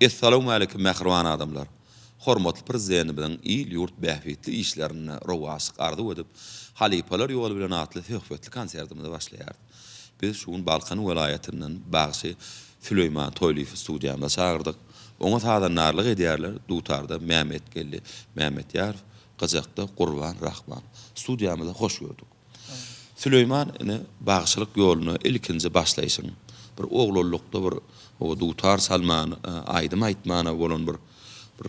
Essalawmaleýkim mähriban adamlar! Hormatly Prezidentimiziň il-ýurt bähbitli işlerinde rowaçlyk arzuw edip, Halypalar ýoly bilen atly söhbetli konsertimizi başlaýarys. Biz şu gün Balkan welaýatyndan bagşy Süleýman Toýlyýewi studiýamyza çagyrdyk. Oňa sazandarlyk edýärler, dutarda Mämmetgeldi Mämmetýarow, gyjakda Gurban Rahman. Studiýamyza hoş gördük. Süleýman ine bagşylyk ýoluna ilkinji başlaýşyň, bir oglanlykda bir dutar çalman, aýdym aýtmana bolan bir bir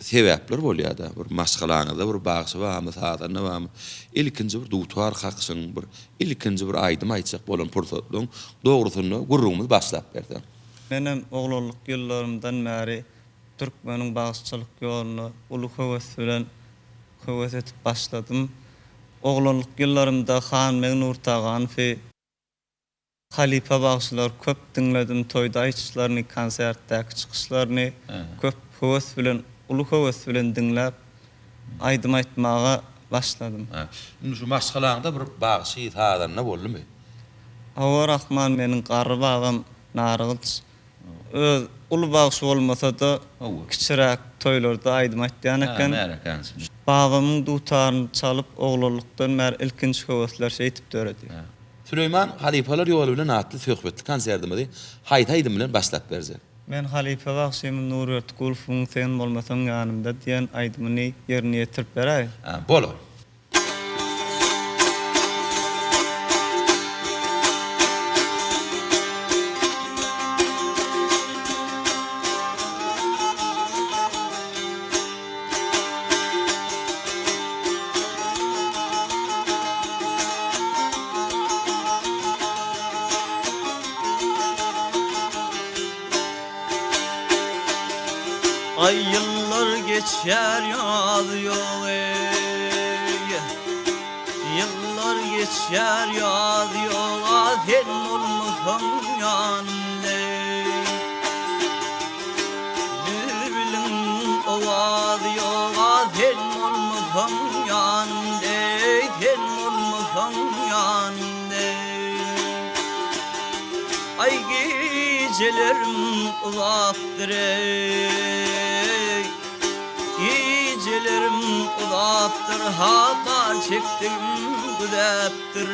sebäpler bolýada, bir maşgalaňyzda bir bagşy barmy, sazanda barmy, ilkinji bir dutar kakyşyň, bir ilkinji bir aýdym aýtjak bolan pursatlaryň dogrusynda gürrüňimizi başlap berseň. Menem oglanlyk ýyllarymdan bäri türkmeniň bagşyçylyk ýoluna uly höwes bilen höwes edip başladym. Oglanlyk ýyllarymda Hanbeg Nurtaganowy, halypa bagşylary köp diňledim, toýda aýtyşlaryny, konsertdäki çykyşlaryny köp höwes bilen, uly höwes bilen diňläp, aýdym aýtmaga başladym. Indi şu maşgalaňda bir bagşy, sazanda boldumy? Hawa Rahman meniň garry babam Nargylyç Öz uly bagşy bolmasa-da, kiçiräk toýlarda aýdym aýtýan eken. Babamyň dutaryny çalyp, oglanlykdan bäri ilkinji höwesler şeýdip döredi. Süleýman, Halypalar ýoly bilen atly söhbetli konsertimizi haýsy aýdym bilen başlap berjek? Men halypa bagşymyz Nurberdi Gulowyň Sen bolmasaň ýanymda diýen aýdymyny ýerine ýetirip beräý. Bolar. Aý ýyllar geçýär ýaz ýok eý Ýyllar geçýär ýaz ýok a sen bolmasaň ýanymda eý Bilbiliň owazy ýok a sen bolmasaň ýanymda eý Sen bolmasaň ýanymda eý Aý gijelerim uzapdyr eý Gijelerim uzapdyr Habar çekdigim güzäpdir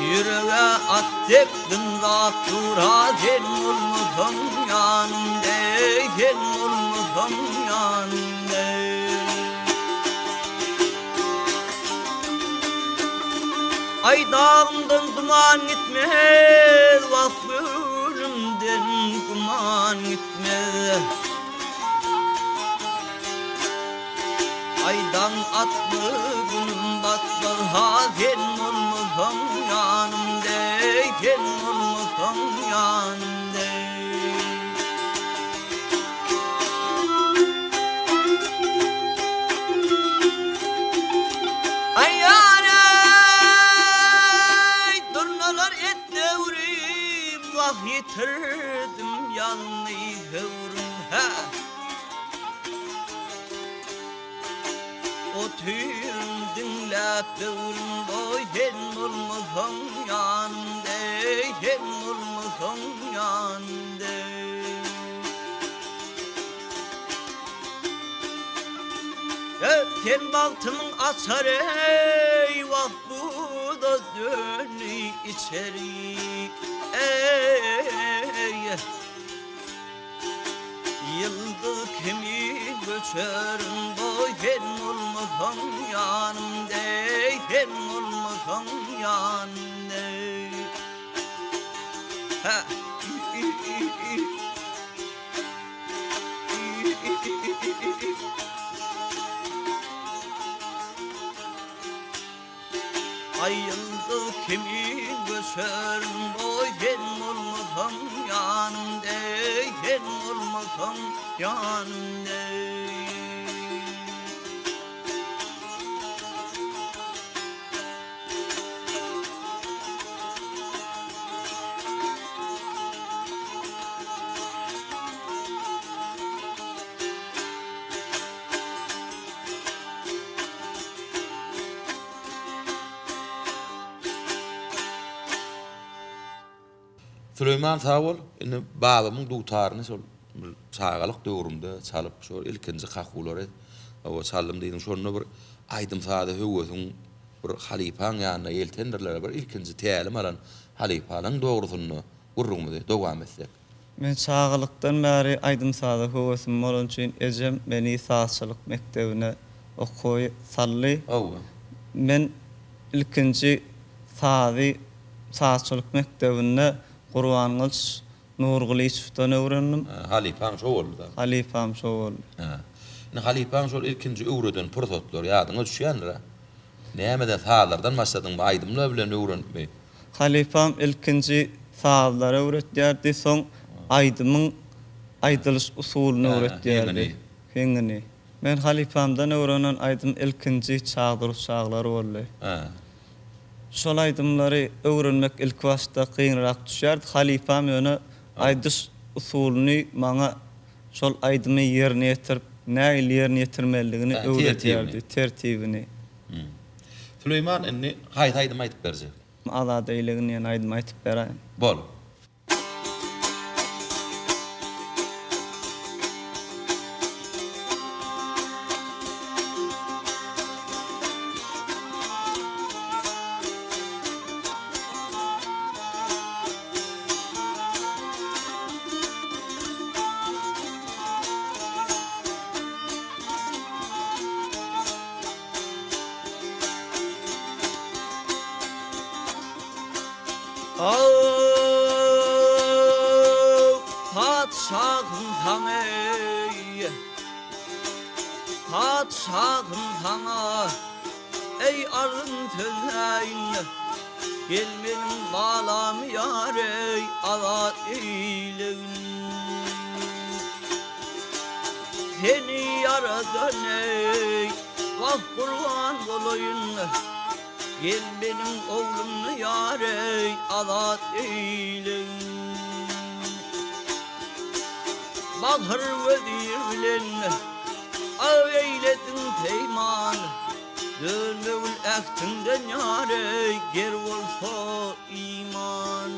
Ýürege at dek dyňzap dur-a Sen bolmasaň ýanymda eý Sen bolmasaň ýanymda eý. Aý dagymdan duman gitmez, Wah göwnümden güman gitmez. Aý daň atmaz, günüm batmaz, Ha sen bolmasaň ýanymda, eý, sen bolmasaň ýanymda. Aý-aý, durnalar et döwrüm, Wah, ýitirdim ýalňyz höwrüm, hä! Otyryn diňläp döwrüm boý, Sen bolmasaň ýanymda, eý, Sen bolmasaň ýanymda. Sen bagtymyň açary eý wah buda döndi içeri eý Ýyldyz kimin göçerin goý sen bolmasaň ýanymda eý sen bolmasaň ýanymda Hä. Aý ýyldyz kimin göçerin boý sen bolmasaň ýanymda eý sen bolmasaň ýanymda. Süleýman sag bol. Indi babamyň dutaryny şol bir çagalyk döwrümde çalyp, şol ilkinji kakuwlary hawa çaldym diýdiň. Şonda bir aýdym-saza höwesiň bir halypaň ýanyna eltendirler, bir ilkinji tälim alan halypalaň dogrusynda gürrüňimizi dowam etsek. Men çagalykdan bäri aýdym-saza höwesim bolany üçin ejem meni sazçylyk mekdebine okuwa saldy. Hawa. Men ilkinji sazy sazçylyk mekdebinde Gurbangylyç Nurgylyçowdan öwrendim. Halypaň şo boldy-da. Halypam şo boldy. Hä. Indi halypaň şol ilkinji öwreden pursatlary ýadyňa düşýändir-ä? Nämeden, sazlardan başladyňmy, aýdymlar bilen öwrenipmi? Halypam ilkinji sazlary öwretýärdi, soň aýdymyň aýdylyş usulyny öwretýärdi. Heňini. Men halypamdan öwrenen aýdym ilkinji Çagdyr çaglar boldy. Şol aýdymlary öwrenmek ilkibaşda kynrak düşýärdi. Halypam ýöne aýdyş usulyny maňa şol aýdymy ýerine ýetirip, nähili ýerine ýetirmelidigini öwredýärdi, tertibini. Süleýman indi haýsy aýdymy aýdyp berjek? Azat eýlegin diýen aýdymy aýtyp beräýiň. Bol. Aw, patyşahym saňa eý, Patyşahym saňa, eý, arzym sözläýin, Gel meniň balamy ýar eý, azat eýlegin. Seni ýaradan eý, wah gurban bolaýyn, Gel meniň oglumny ýar eý, azat eýlegin. Bahyr wezir bilen aw eýlediň peýman, Dönmegil ähtiňden ýar eý, ger bolsa iman.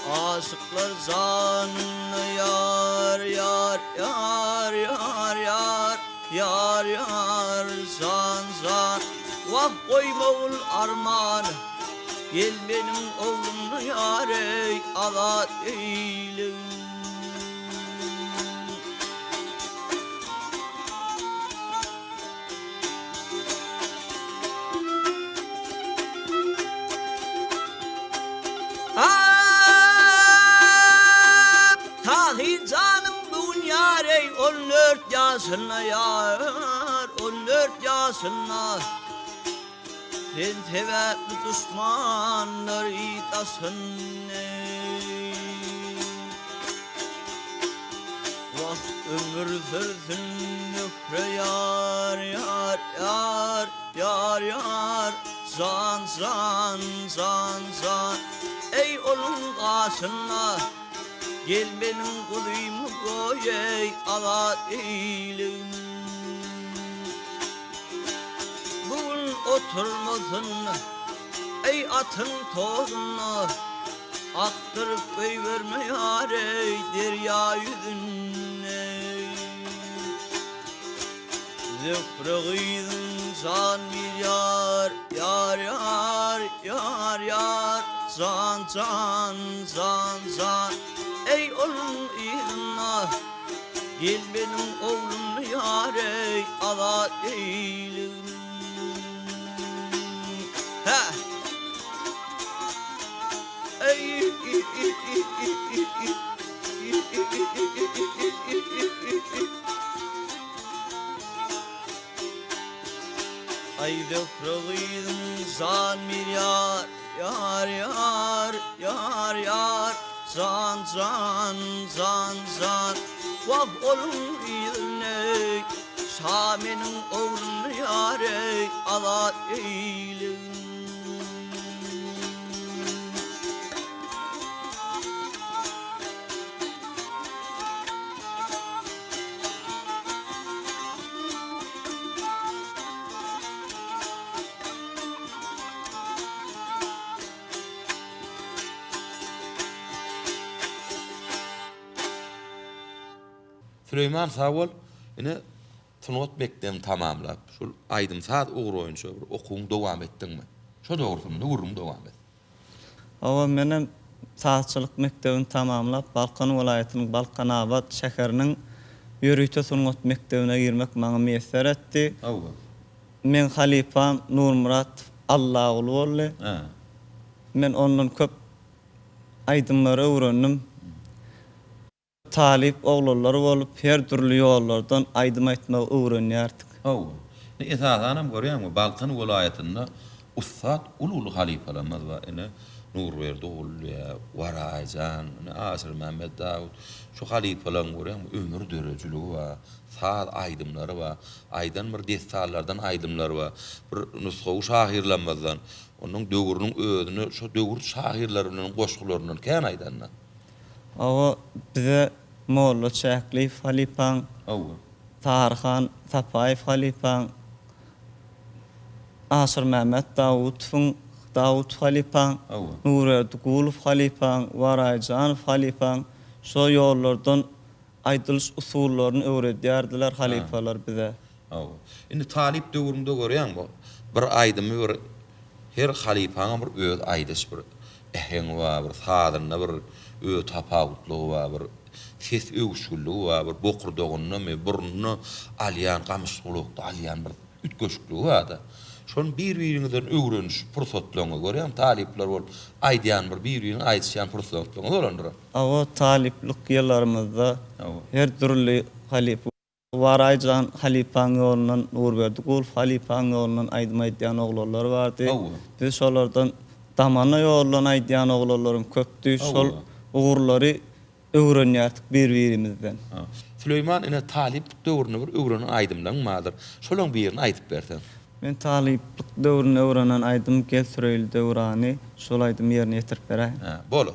Aşyklar janyny ýar, ýar, ýar, ýar, ýar, ýar, ýar, jan, jan, Wah, goýmagul arman, Gel meniň oglumny ýar eý, azat eýlegin. Tahyr janym bu gün ýar eý, on dört ýaşynda ýar, on dört ýaşynda. Sen sebäpli duşmanlar daşyn eý. Wah ömür sürsün Zöhre ýar ýar ýar ýar ýar jan jan jan jan Eý onuň gaşynda gel meniň guzymy goý eý azat eýlegin. Bu gün oturmasyn eý atyň tozunda Akdyryp goýberme ýar eý derýa ýüzünde. Zöhre gyzyň jan bir ýar, ýar ýar, ýar ýar, jan jan, jan jan, Eý onuň yzynda gel meniň oglumny ýar eý azat eýlegin. Hä. Aý Zöhre gyzyň jan bir ýar, ýar, ýar, ýar, ýar, jan, jan, jan, jan, Wah, onuň yzyny, şa meniň ogluny ýar eý, azat eýlegin. Süleýman sag bol. Ine sungat mekdebini tamamlap, şol aýdym-saz ugry boýunça bir okuwyňy dowam etdiňmi? Şo dogrusynda gürrüňi dowam et. Hawa, menem sazçylyk mekdebini tamamlap, Balkan welaýatynyň Balkanabat şäheriniň ýörite sungat mekdebine girmek maňa miýesser etdi. Hawa. Meň halypam Nurmyrat Allaguly boldy. Men ondan köp aýdymlary öwrendim. Talyp oglanlar bolup her dürli ýollardan aýdym aýtmagy öwrenýärdik. Hawa. Ine, esasanam görýäňmi, Balkan welaýatynda ussat uly-uly halypalarymyz bar. Ine, Nurberdi Gullyýew, Waraýjan, ine, Aşyrmämmet Dawut. Şu halypalaryň görýäňmi, ömür döredijiligi bar, saz aýdymlary bar, aýdan bir dessanlardan aýdymlary bar. Bir nusgawy şahyrlarymyzdan, onuň döwrüniň özüne şo döwür şahyrlary bilen goşgularyndan kän aýdanda. Hawa, bize Molla Çäkliýew halypaň, Hawa. Saryhan Sapaýew halypaň, Aşyrmämmet Dawutowyň, Dawutow halypaň, Hawa. Nurberdi Gulow halypaň, Waraýjanow halypaň şo ýollardan aýdylyş usullaryny öwredýärdiler halypalar bize. Hawa. Indi talyp döwrüňde görýäňmi, bir aýdymy bir her halypaňam bir öz aýdyş bir äheňi bar, bir sazynda bir öz tapawutlygy bar, bir ses öwüşginligi bar, bir bokurdagyndamy, burnunda alýan, gamyş gulakda alýan bir üýtgeşikligi bar-da. Şony bir-biriňizden öwreniş pursatlaryňyz görýäňmi, talyplar bolup aýdýan bir bir-biriňiz aýdyşýan pursatlaryňyz bolandyr. Hawa, talyplyk ýyllarymyzda her dürli halypa Waraýjan halypaň ýolundan, Nurberdi Gulow halypaň ýolundan aýdym aýdýan oglanlar bardy. Biz şolardan damana ýoldan aýdýan oglanlaram köpdi. Şol ugurlary öwrenýärdik bir-birimizden. Süleýman ine talyplyk döwründe bir öwrenen aýdymlaryň bardyr. Şolaň birini aýdyp berseň. Men talyplyk döwründe öwrenen aýdym Gel süreýli döwrany şol aýdymy ýerine ýetirip beräýiň. Bolar.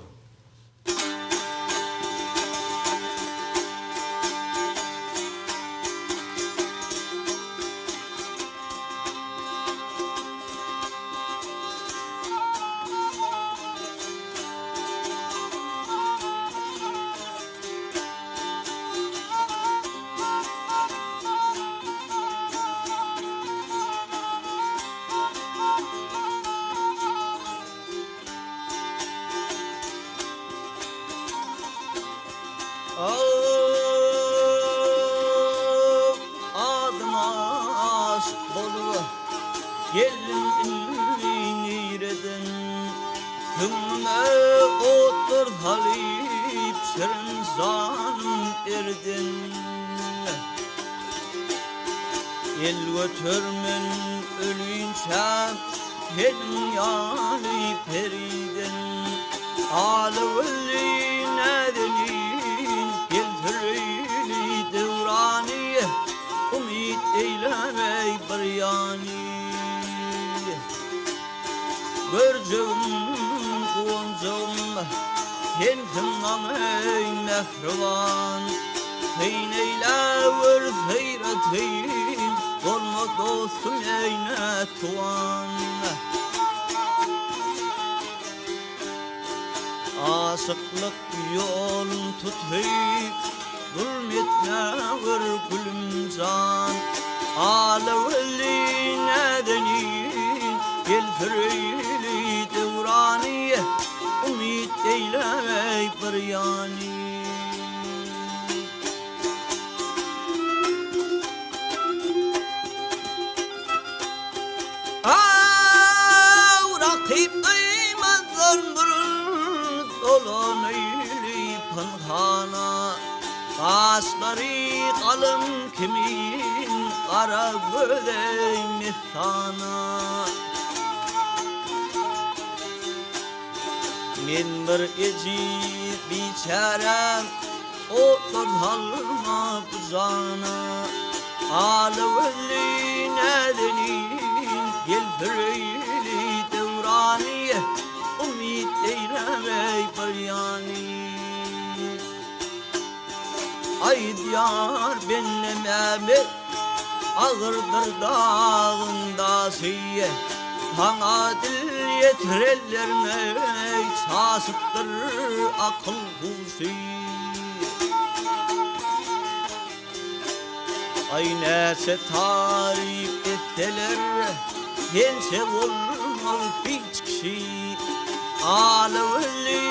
Adyňa aşyk bolup geldim indi nireden Süňňüme otlar salyp şirin janym erden El götermen ölinçäm Seniň ýaly periden Alawelli näzenin Gel süreýli döwrany Umyt eýlemeý bir ýany Görjegim guwanjagym Sensiň maňa eý mähriban Syn eýläwer syratym Bolma dostum eý nätuwan. Aşyklyk ýolun tutyp, Zulm etmäwer gülüm jan. Alawelli näzenin, Gel süreýli döwrany, Umyt eýlemeý bir ýany. Aw, rakyp duýmazdan bir dolanyly pynhana, Gaşlary galyň kimin gara gözeý messana. Men bir ejiz biçäre, Otlar salma bu jana. Alawelli näzenin, Gel süreýli döwrany, Umyt eýlemeý bir ýany. Aýdýar bende Mämmet, Agyrdyr dagyň daşy, Saňa dil ýetirenleriň Çaşypdyr akyl-huşy. Aý näçe taryp etseler, sençe bolmaz hiç kişi. Ala gözli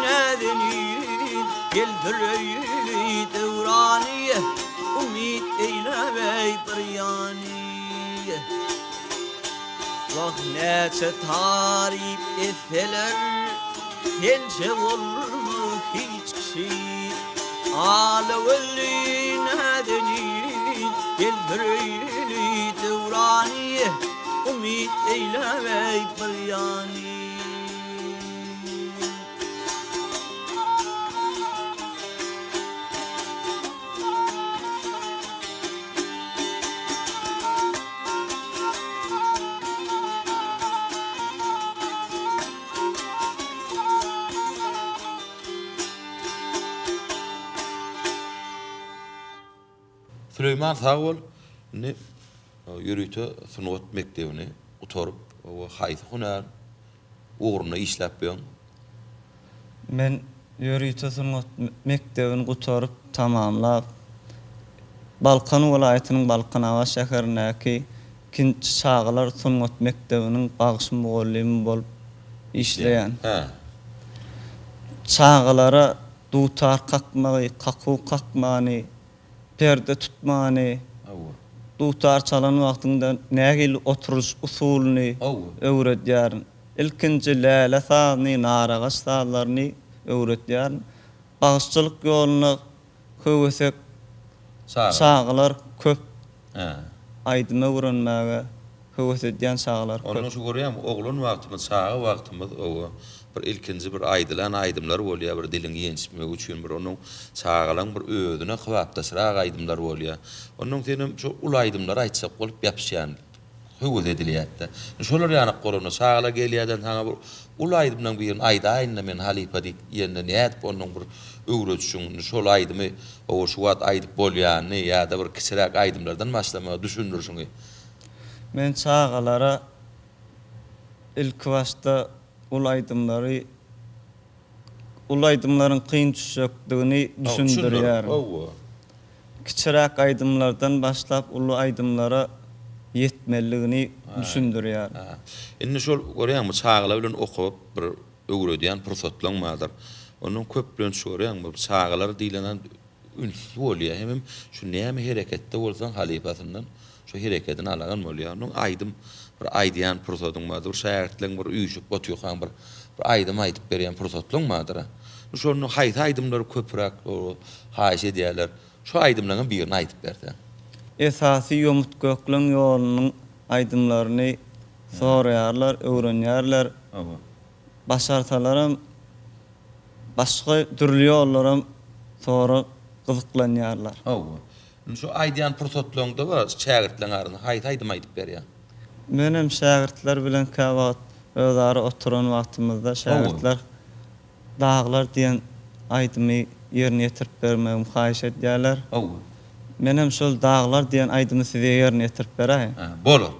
näzenin, geldireýli döwrany, Umyt eýläbeý bir ýany. Wah, näçe taryp etseler, Sençe bolmaz hiç kişi. Ala gözli näzenin, Geldireýli döwrany, Umyt eýläbeý bir ýany. Süleýman sag bol. Indi ýörite sungat mekdebini gutaryp, haýsy hünär ugrunda işläp ýöň? Men ýörite sungat mekdebini gutaryp, tamamlap, Balkan welaýatynyň Balkanabat şäherindäki ikinji çagalar sungat mekdebiniň bagşy mugallymy bolup işleýän. Çagalara dutar kakmagy, kakuw kakmany, perde tutmany, dutar çalan wagtyňda nähili oturyş usulyny öwredýärin. Ilkinji läle sazyny, naragaç sazlaryny öwredýärin. Bagşyçylyk ýoluna höwesek çagalar köp. Aýdym öwrenmäge höwes edýän çagalar köp. Onda şu görýäňmi, oglan wagtymyz, çaga wagtymyz oba bir ilkinji bir aýdylan aýdymlar bolýar, bir diliň ýençmegi üçin bir onuň çagalaň bir özüne kybapdaşrak aýdymlar bolýar. Onnoň senem şo uly aýdymlary aýtjak bolup ýapyşýan. Höwes edilýärdi. Şolar ýanak bolanda, çagalar gelýärden saňa bir uly aýdymlaň birini aýdaýyn-da men halypa diýip diýende nädip onnoň bir öwredişiň, indi şol aýdymy hawa şu wagt aýdyp bolýanyny ýa-da bir kiçiräk aýdymlardan başlamagy düşündirişiňi. Men çagalara ilkibaşda uly aýdymlary uly aýdymlaryň kyn düşjekdigini düşündirýärin. Hawa. Kiçiräk aýdymlardan başlap uly aýdymlara ýetmelidigini düşündirýär. Indi şol görýäňmi çagalar bilen okap bir öwredýän pursatlaň bardyr. Ondan köplenç görýäňmi bir çagalar diýlenden ünsli bolýar hemem şu näme hereketde bolsaň halypasyndan şo herekedini alagan bolýar. Ondan aýdym bir aýdýan pursadyň bardyr. Bir şägirtleň bir üýşüp otyrkaň bir bir aýdym aýdyp berýän pursatlaň bardyr. Şonda haýsy aýdymlary köpräk haýyş edýärler? Şu aýdymlaryň birini aýdyp berseň. Esasy Ýomut Gökleň ýolunyň aýdymlaryny soraýarlar, öwrenýärler. Başarsalaram başga dürli ýollaram sorap gyzyklanýarlar. Hawa. Indi şu aýdýan pursatlaryňda bar, şägirtleň arasynda haýsy aýdymy aýdyp berýäň? Menem şägirtler bilen käwagt özara oturan wagtymyzda şägirtler Daglar diýen aýdymy ýerine ýetirip bermegimi haýyş edýärler. Hawa. Menem şol Daglar diýen aýdymy size ýerine ýetirip beräýin. Bolar.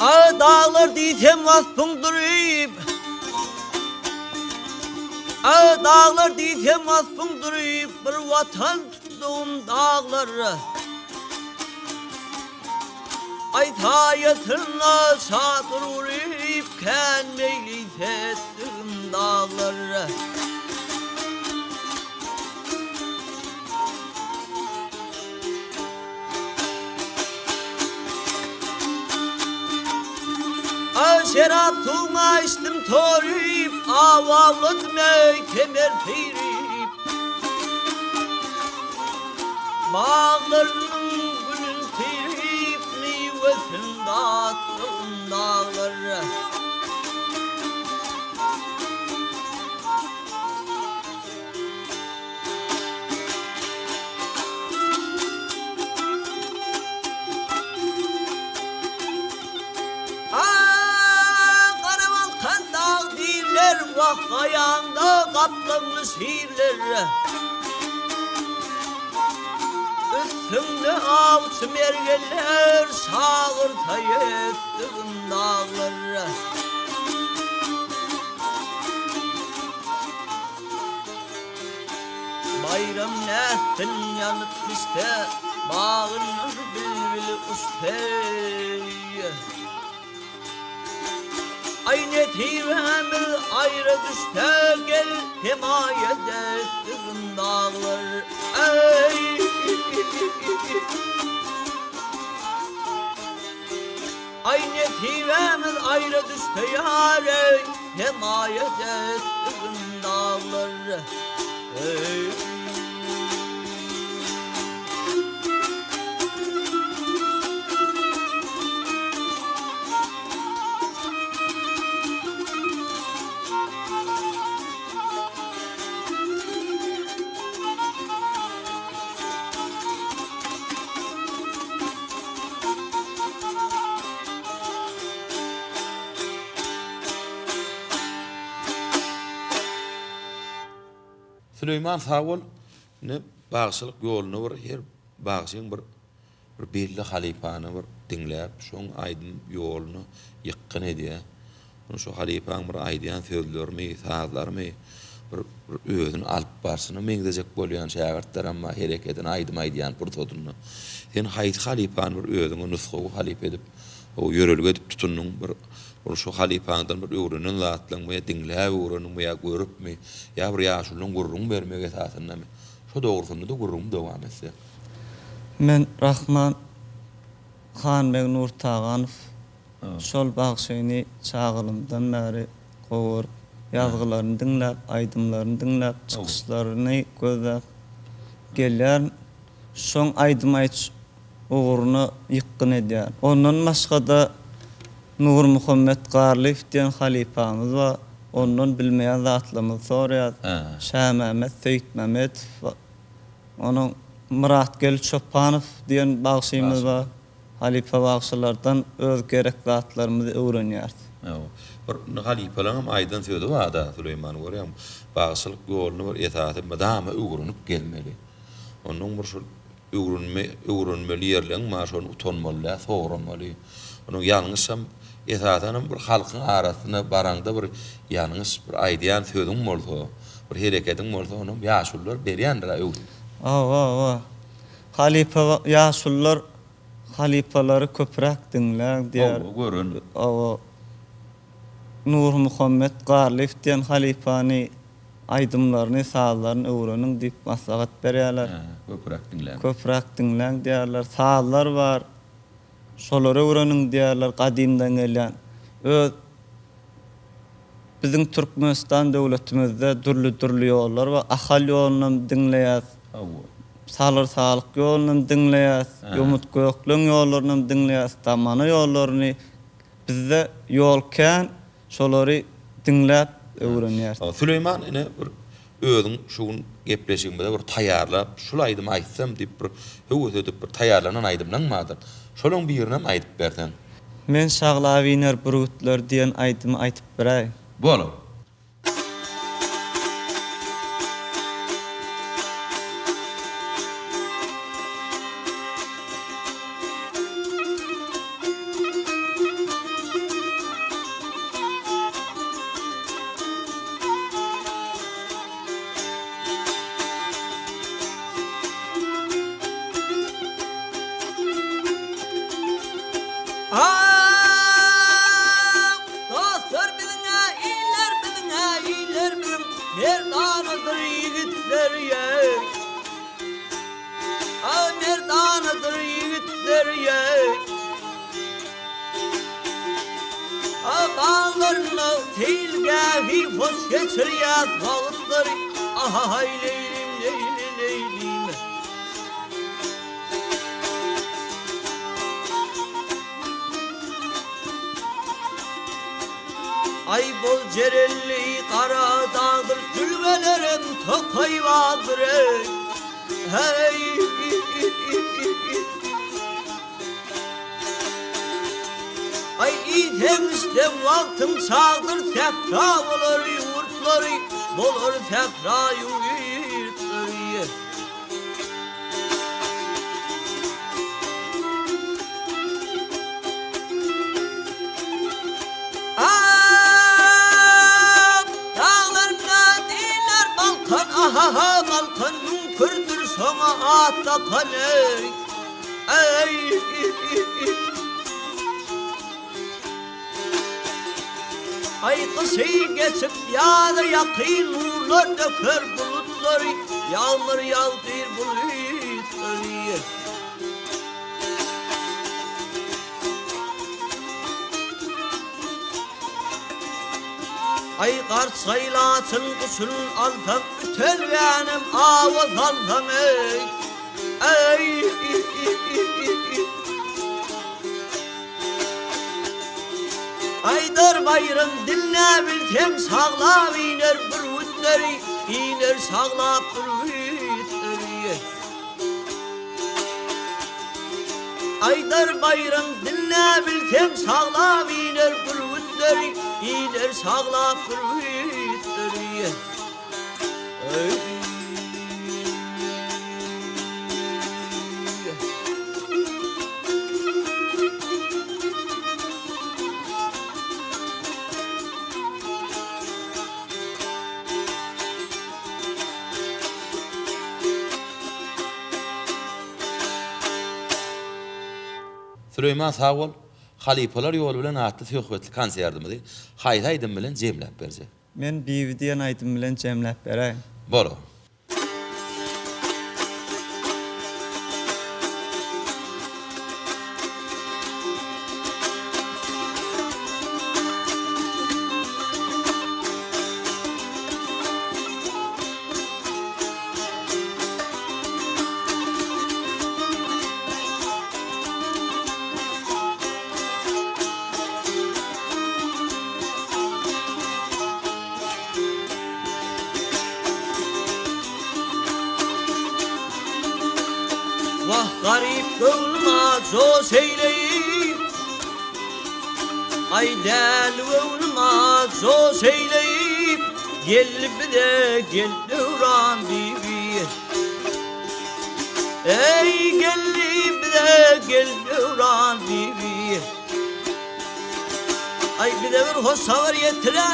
A daglar diýsem waspyň duryp A daglar diýsem waspyň duryp Bir watan tutdugym daglar Aý saýasynda çadyr guryp Kän meýlis etdigim daglar Aý şerap suwuňa içdim toryp, Aw awladym eý kemer syryp. Baglarynyň gülün syryp, Miwesin datdygym daglar. wah gaýaňda gaplaňly şirler. Üstüňde awçy mergenler şagyrta ýetdigim daglar. Baýram nätsin ýanyp pişse, bagyndan bilbili uçsa. Aý nesibämiz aýra düşse gel hemaýat etdigim daglar eý. Aý nesibämiz aýra düşse ýar eý hemaýat etdigim daglar eý. Süleýman sag bol. Indi bagşylyk ýolunda bir her bagşyň bir bir belli halypany bir diňläp, şoň aýdym ýoluna ýykgyn edýär. Ony şo halypaň bir aýdýan sözlerimi, sazlarymy bir bir özüni alyp barşyna meňzejek bolýan şägirtlerem bar, herekedini, aýdym aýdýan pursatynda. Sen haýsy halypany bir özüňe nusgawy halypa edip, ýörelge edip tutundyň, bir bir şo halypaňdan bir öwrenen zatlaňmy ýa diňläp öwrendiňmi ýa görüpmi, ýa bir ýaşulunyň gürrüň bermegi esasyndamy? Şo dogrusynda-da gürrüňi dowam etsek. Men Rahman Hanbeg Nurtaganow şol bagşyny çagalymdan bäri gowy görüp, ýazgylaryny diňläp, aýdymlaryny diňläp, çykyşlaryny gözläp gelýärin. Şoň aýdym aýdyş ugruna ýykgyn edýärin. Ondan başga-da Nurmuhammet Garlyýew diýen halypamyz bar. Ondan bilmeýän zatlarymyzy soraýarys. Şamämmet Seýitmämmedow Onuň Myratgeldi Çopanow diýen bagşymyz bar. Halypa bagşylardan öz gerek zatlarymyzy öwrenýäris. Hawa. Bir indi halypalaryňam aýdan sözi bar-da, Süleýman, görýäňmi? Bagşylyk ýoluny bir esasy mydama öwrenip gezmeli. Onnoň bir şol öwrenme, öwrenmeli ýerleň bar, şony utanmaly däl, soramaly. Onuň ýalňyşam, esasanam bir halkyň arasyna baraňda bir ýalňyş bir aýdýan sözüň bolsa, bir herekediň bolsa, onam ýaşulular berýändir-ä öwüt. Hawa, hawa. Halypa ýaşulular halypalary köpräk diňläň diýýär. Hawa, gören. Hawa. Nurmuhammet Garlyýew diýen halypany aýdymlaryny, sazlaryny öwreniň diýip maslahat berýärler. Hä, köpräk diňläň. Köpräk diňläň diýýärler. Sazlar bar. Şolary öwreniň diýýärler gadymdan gelýän. Öz biziň Türkmenistan döwletimizde dürli-dürli ýollar bar. Ahal ýolunam diňleýäs. Hawa. Salyr-Salyk ýolunam diňleýäs. Ýomut-Gökleň ýollarynam diňleýäs. Damana ýollaryny. Bizde ýol kän. Şolary diňläp öwrenýäris. Süleýman ine bir özüň şu gün gepleşigimize bir taýýarlap şul aýdymy aýtsam diýip bir höwes edip bir taýýarlanan aýdymlaň bardyr. Şolaň birinem aýdyp berseň. Men Şaglap iner bürgütler diýen aýdymy aýtyp beräý. Bolar. Dostlar biziň-ä, iller biziň-ä, iller biziň, Merdanadyr ýigitler ýeý. A merdanadyr ýigitler ýeý. A baglarynda seýilgähi hoş geçirýäs wagtlary, Ahaý leýlim, leýli, leýlim. Aý bol jerelli gara dagdyr jülgelerem tokaý bagdyr eý heý Aý iýseň içseň wagtyň çagdyr sähra bolar ýurt. bulutlary, Bolar sähraýu ýurtlary. Ak daglarynda diýler Balkan, ahaha, Balkan müňkürdir şoňa at dakan, eý, eý. Aý gyşy geçip ýaza ýakyn nurlar döker bulutlary, ýagmyr ýagdyr bulutlary. Aý garçgaý laçyn guşun alsaň ütelgänem awa salsaň eý, eý. Aýdar baýram diňläp bilseň şaglap iner bürgütleri, iner şaglap bürgütleri. Aýdar baýram diňläp bilseň şaglap iner bürgütleri, iner şaglap bürgütleri. Süleýman sag bol. Halypalar ýoly bilen atly söhbetli konsertimizi haýsy aýdym bilen jemläp berjek? Men Bibi diýen aýdym bilen jemläp beräýin. Bolar. Wah garyp göwnüm a joş eýleýip Aý däli göwnüm a joş eýleýip Geldi bize gel döwran bibi Eý geldi bize gel döwran bibi Aý bize bir hoş habar ýetireý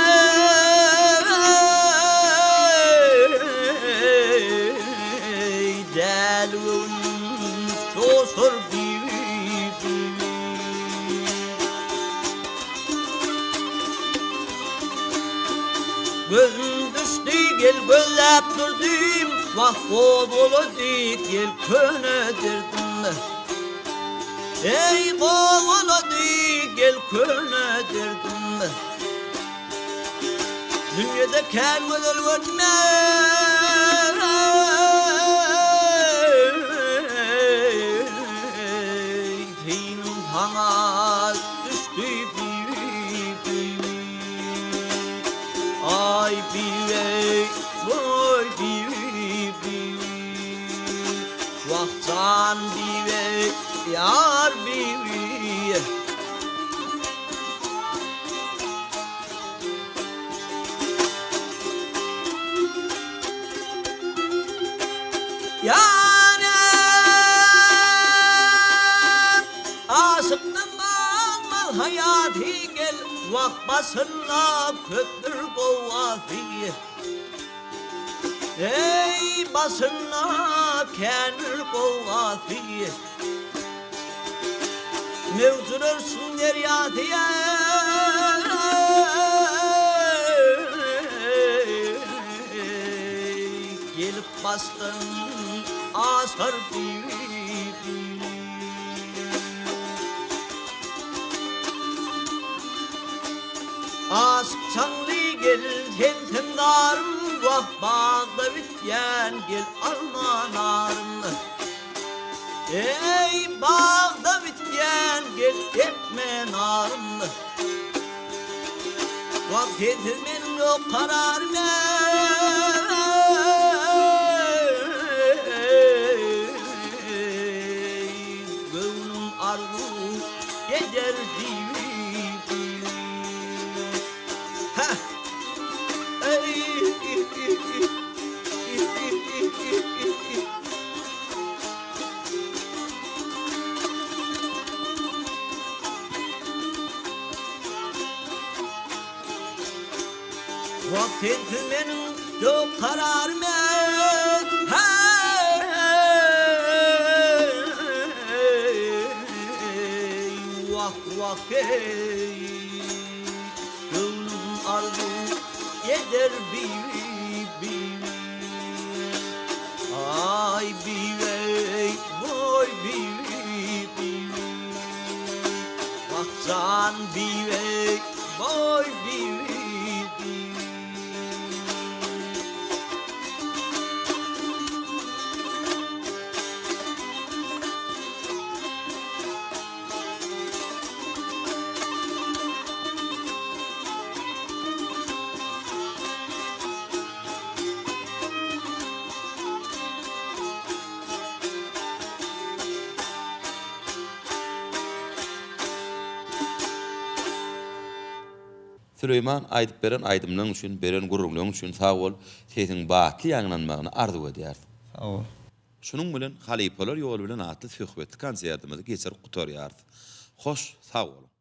Däli göwnüm joşar bibi bibi. Gözüm düşdi gel gözläp durdym Wah gozgalady gel köne derdim. Eý gowalady gel köne derdim. Dünýede kän gözel görme. Synym saňa düşdi bibi bibi. Aý bibi boý bibi bibi. Wah jan bibi, ýar bibi. Ýarym, aşykdan galmaz haýaty gel, wah başynda köpdür gowgasy. Eý, başynda kändir gowgasy. Möwjürersiň derýasy, eý, gelip başdan aşar bibi. Aşyk çaňly gel sensiň zarym Wah bagda bitýän gel alma narym Eý bagda bitýän gel depme narym Wah sensiz meniň ýok kararym Eý göwnüm arzuw eder diýip. Heh. Eý. Wah sensiz meniň ýok kararym eý Wah wah eý Göwnüm arzuw eder bibi bibi Aý bibi boý bibi bibi Wah jan bibi boý bibi bibi. Süleýman aýdyp beren aýdymlaň üçin beren gürrüňleň üçin sag bol sesiň batly ýaňlanmagyny arzuw edýäris. Sag bol. Şunuň bilen Halypalar ýoly bilen atly söhbetli konsertimizi geçirip gutarýarys. Hoş sag boluň.